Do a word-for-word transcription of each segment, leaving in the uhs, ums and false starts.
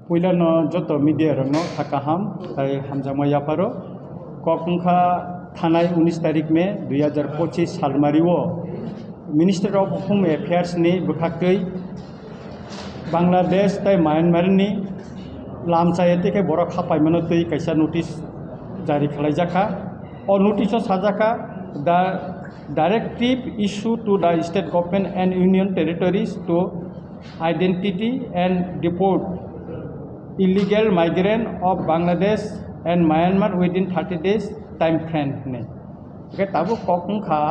Puilano joto media rokno kha kaham tei hamjakma yapharo. Kok wngkha thanai unis tarik May dui hajar pochis salmario Minister of Home Affairs ni bwkhaktwi Bangladesh tei Myanmar ni lamchaya tei khe borok hapaimano twi kaisa notice jari khlaijakha. O notice o sajakha, the directive issue to the state government and union territories to identity and deport illegal migrant of Bangladesh and Myanmar within thirty days time frame hinwi. Hwnkhe tabuk kok wngkha,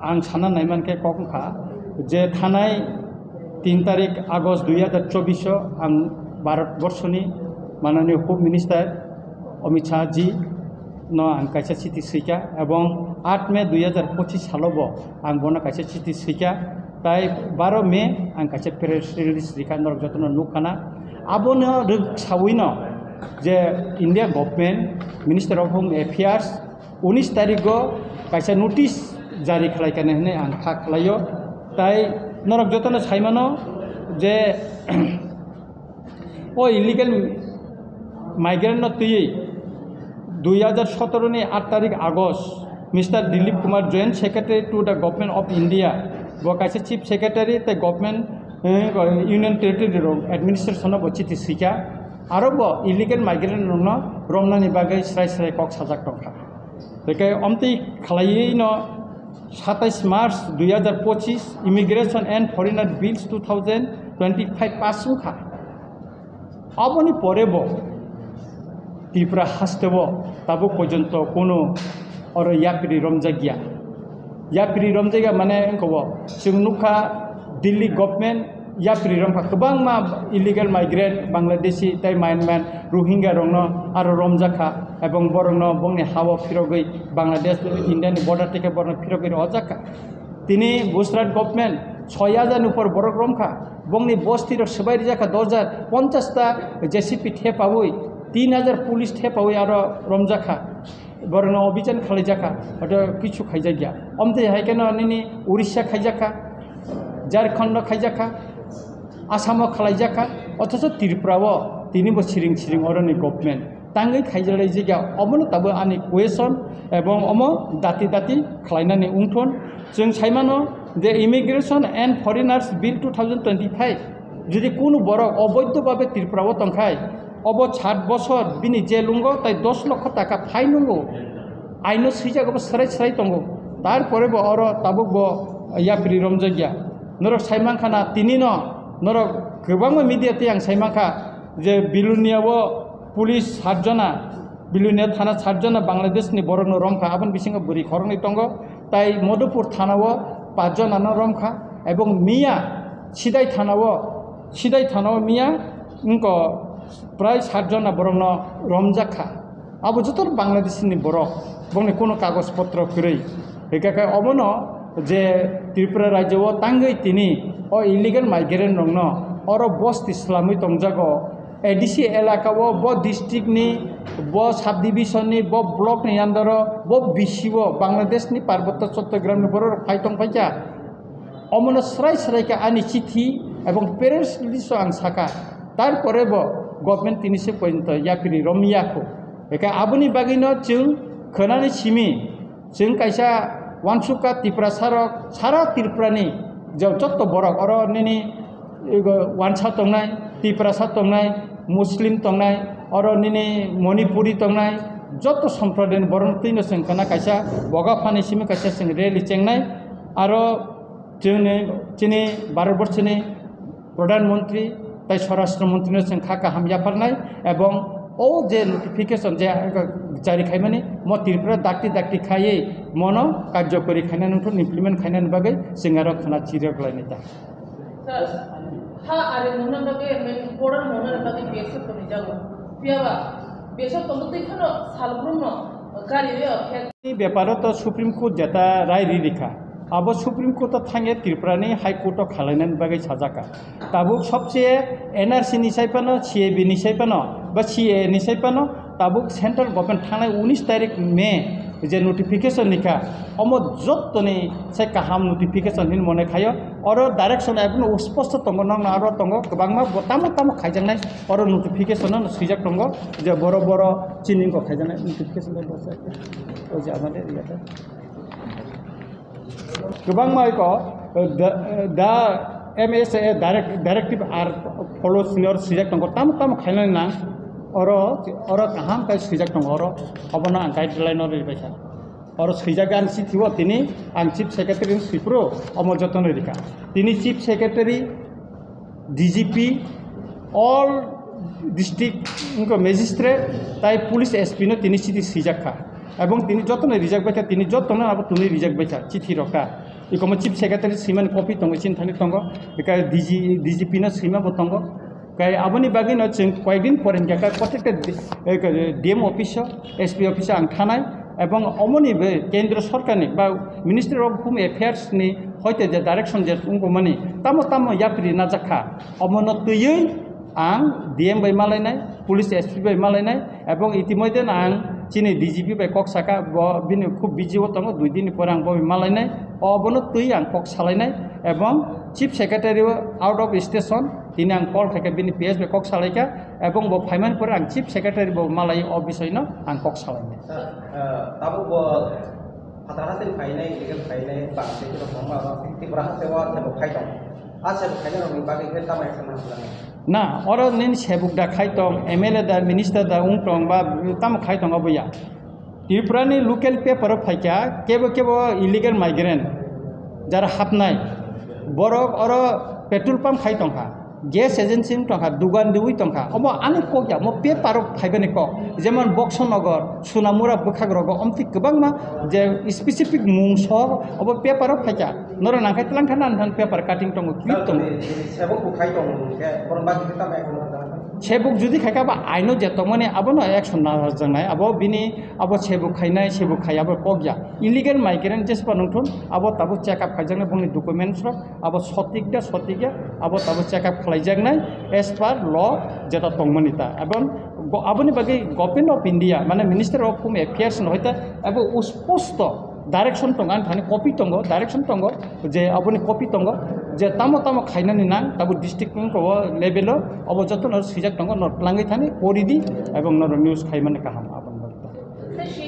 ang sana naimankhe kok wngkha je thanai tin tarik August dui hajar chobbish o ang Bharat borshoni mananiya Home Minister Amit Shah ji no ang kaisa chiti swikha, ebong aat May dui hajar pochis salo bo ang bono kaisa chiti swikha, tai baro May ang kaisa press release rikha, norok jotono nukkana. Abono rwk sawino je India government, Minister of Home Affairs, unis tarigo kaisa notice jari khlaikha hinwi ang kha khlaio. Tai norok jotono saimano je o illegal migrant no twiwi dui hajar sotoro ni aat tarik August, Mister Dilip Kumar, Joint Secretary to the Government of India, bo kaisa Chief Secretary tei Government, eh, Union Territory rok administration no bo chiti swikha, aro bo illegal migrant rok no romnani bagwi srai srai kok sajak tongkha. Tei khe omtwi khlaiwi no satais March dui hajar pochis Immigration and Foreigner Bills two thousand twenty-five pass wngkha. Aboni pore bo Tripura haste o tabuk porjonto kuno oro yapri romjakya. Yapri romjakya mane wngkha bo chwng nukha Delhi government yapri romkha, kwbangma illegal migrant Bangladeshi tei Myanmar Rohingya rokno aro romjakha, ebong borokno bongni ha-o phirogwi Bangladesh India ni border teke borokno phirogwi rw jakha. Tini Gujarat government soi hajar ni upor borok romkha, bongni bosti rok swbai rijak kha dos hajar, ponchas ta J C B thepawi, tin hajar police thepawi aro romjak kha, borokno obijan khalaijak kha, oto kichu khaijak ya. Omtwi hai kheno nini Orissa khaijak kha, Jharkhand no khaijak kha, Assam o khalaijak kha, othocho Tripura o tini bo siring siring oroni government. Tangwi khaijalai jigya, omono tabuk ani question ebong omo dati dati khlainani wngthon. Chwng saimano je Immigration and Foreigners Bill two thousand twenty-five, jodi kunu borok oboidho babe Tripura o tongkhai, obo sat bosor bini jail wngo tai dos lokho taka fine wngo, aino swijak obo srai srai tongo, tarpore bo oro tabuk bo yapri romjakya. Norok saimankha na tini no, norok kwbangma media tei ang saimankha je Bilonia o police sat jona, Bilonia thana sat jona Bangladesh ni borok no romkha, aboni bisingo bwrwi khoroknwi tongo, tai Madhupur thana o pach jona no romkha, ebong miya Sidai thana o, Sidai thana o miya wngko prai sat jona borok no romjak kha. Abo joto Bangladesh ni borok, bongni kuno kagoj potro kwrwi. Hingkha khe obono je Tripura rajyo o tangwi tini o illegal migrant rokno oro bosti swlamwi tongjago, A D C elaka o, bo district ni, bo subdivision ni, bo block ni under o, bo B C o, Bangladesh ni Parbotto Chattogram ni borok rok phai tong phaikha. Omono srai srai khe ani chithi ebong press release o ang sakha. Tarpore bo government tini se porjonto yapri romya kho. Eka aboni bagwi no chwng khwnani simi, chwng kaisa uansukha Tiprasa rok, sara Tripura ni je jotto borok oro nini ego uansa tongnai, Tiprasa tongnai, Muslim tongnai, oro nini Manipuri tongnai, jotto somprodayni borok twino chwng khwna kaisa boga phani simi kaisa chwng rally chengnai. Aro chini, chini Bharat borshoni Pradhan Mantri tai Swarashtra Mantri no chwng kha kaham yapharnai, ebong o je notification je jari khaimani mo Tripura dakti dakti khaiwi mono karjokori khainani wngthok, implement khainani bagwi chwng aro khwna chirok lainai ta. Sir, ha ari mona bagwi main important mona bagwi B S F tongwi jago. Phiyaba B S F tongwi twi khano salbrumno gari reo khe. Ni beparo to Supreme Court jeta rai ri rikha. Abo Supreme Court o thangya Tripura ni High Court o khalainani bagwi sajaka. Tabuk sobse N R C ni sai phano, C A B ni sai phano, ba C A A ni sai phano, tabuk central government thangnai unis tarik May je notification ni kha, omo jottoni se kaham notification hin mone khayo. Oro direction abono usposto tongo, nokno aro tongo, kwbangma bo tamo tamo khaijaknai, oro notification no swijak tongo, je boro boro chini ko khaijaknai notification bai bwsa. O je amade iyate. Kwbangma iko, eh, the, eh, the M S A direct, directive are follow senior swijak tongo, tamo tamo khainani nang, oro, oro kaham khe swijak tongo, oro, obono ang guideline no ribaikha. Oro swijak ang si thibo tini, ang chief secretary ni sipro, omo jotono rikha. Tini chief secretary, D G P, all district wngkha magistrate, tai police S P no tini chithi swijak kha. Ebong tini jotono rijak bai kha, tini jotono abo tini rijak bai kha, chithi rok ta. Ikomo chief secretary swimani copy tongo, chini thani tongo, beka D G, D G P no swima bo tongo. Kai aboni bagwi no chwng koyekdin pore hwnkhe kai protekta D M office o, S P office o ang thanai. Ebong omoni bai Kendra Sorkarni ba Ministry of Home Affairs ni hoite je direction je wngmani tamo tamo yapri najak kha, omono twiwi ang D M bai malainai, police S P bai malainai, ebong itimodhe ang chini D G P bai kok saka, bo bini khub busy o tongo, dui din ni pore ang bo bai malainai, obono twi ang kok salainai, ebong chief secretary o out of station tini ang call khaikha, bini P S bai kok salaikha, ebong bo phaimani pore ang chief secretary bo malai o bisoi no ang kok salainai. Sir, ah, tabuk bo Phatara hasteni phainai, illegal phainai, bang tei khe rok kwbangma oro Tripura hasteo se bo khai tong. A se bo khainai rokni bagwi khe tamo action ma swlangya? Na, oro nini sebuk da khai tong, M L A da, minister da wng tong ba tamo khai tong abo ya. Tripura ni local paper o phaikha, kebo kebo illegal migrant, jara hapnai, borok oro petrol pump khai tongkha. Gas agency wng tongkha, dugan riwi tongkha, omo ani kok ya, omo paper o phaibani kok, jemon Boksonogor, Sunamura bwkhak rogo, omtwi kwbangma je specific mung so obo paper o phaikha, norok nangkhe twlang thana nang paper cutting tongo, clip tongo. Sebuk bo khai tongo, hwnkhe bono bagwi khe tamo action ma swlangya? Sebuk jodi khaikha ba aino je tongmani abono action najaknai, abo bini abo sebuk khainai, sebuk khai abo kok ya. Illegal migrant jespa nungthun abo tabuk check up khaijaknai bongni documents rok. Abo sotik da sotik ya, abo tabo check up khlaijaknai as per law jeta tongmani ta. Ebong go-, aboni bagwi Government of India, mane Minister of Home Affairs no hoite abo usposto direction tongo, ani thani copy tongo, direction tongo, je aboni copy tongo, je tamo tamo khainani nang, tabo district wngkha o level o, abo jotono swijak tongo, no twlangwi thani pori di, ebong no news khaimani kaham aboni bagwi.